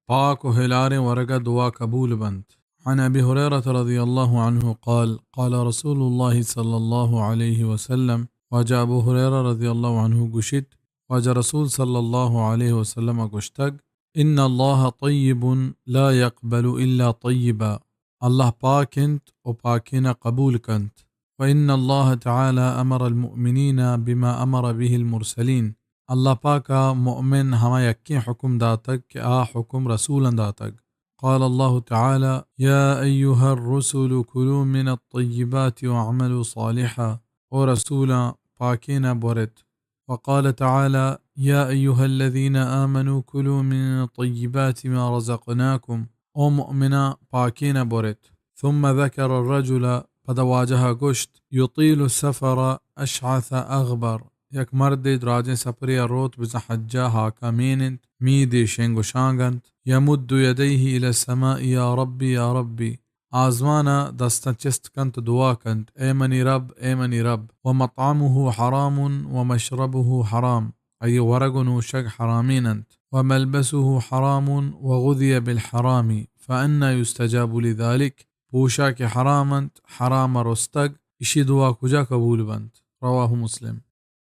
پاک و ہلاریں ورگا دعا قبول بنت۔ عن ابی ہریرہ رضی اللہ عنہ قال، قال رسول اللہ صلی اللہ علیہ وسلم، واجہ ابو ہریرہ رضی اللہ عنہ گوشیت، واجہ رسول صلی اللہ علیہ وسلم گوشتگ، ان اللہ طیب لا یقبل الا طیبا، اللہ پاک انت و پاکینا قبول کنت۔ وان اللہ تعالی امر المؤمنین بما امر به المرسلین، اللہ پاکا مؤمن ہما یکیں حکم داتگ کہ آ حکم رسولاں داتگ۔ قال اللہ تعالی، یا ایها الرسل کلوا من الطیبات واعملوا صالحا، او رسولاں پاکینا بورت۔ وقال تعالی، یا ایها الذین آمنوا کلوا من طیبات ما رزقناکم، او مؤمناں پاکینا بورت۔ ثم ذکر الرجل، پدا واجہ گوشت، یطیل السفر اشعث اغبر، یک مردے دراجیں سپرے ء روت، بزاں حجا ہاکا مین انت، میدے شنگ و شانگ انت، یمد یدیه الی السماء یا ربی یا ربی، آزمان ء دستاں چست کنت، دعا کنت، اے منی رب، اے منی رب۔ ومطعمه حرام ومشربه حرام، آئی ورگ و نوشگ حرامین انت۔ وملبسه حرام وغذی بالحرام، فأنا یستجاب لذلک، پوشاک حرام انت، حرام رستگ، اشی دعا کجا قبول بنت؟ رواه مسلم۔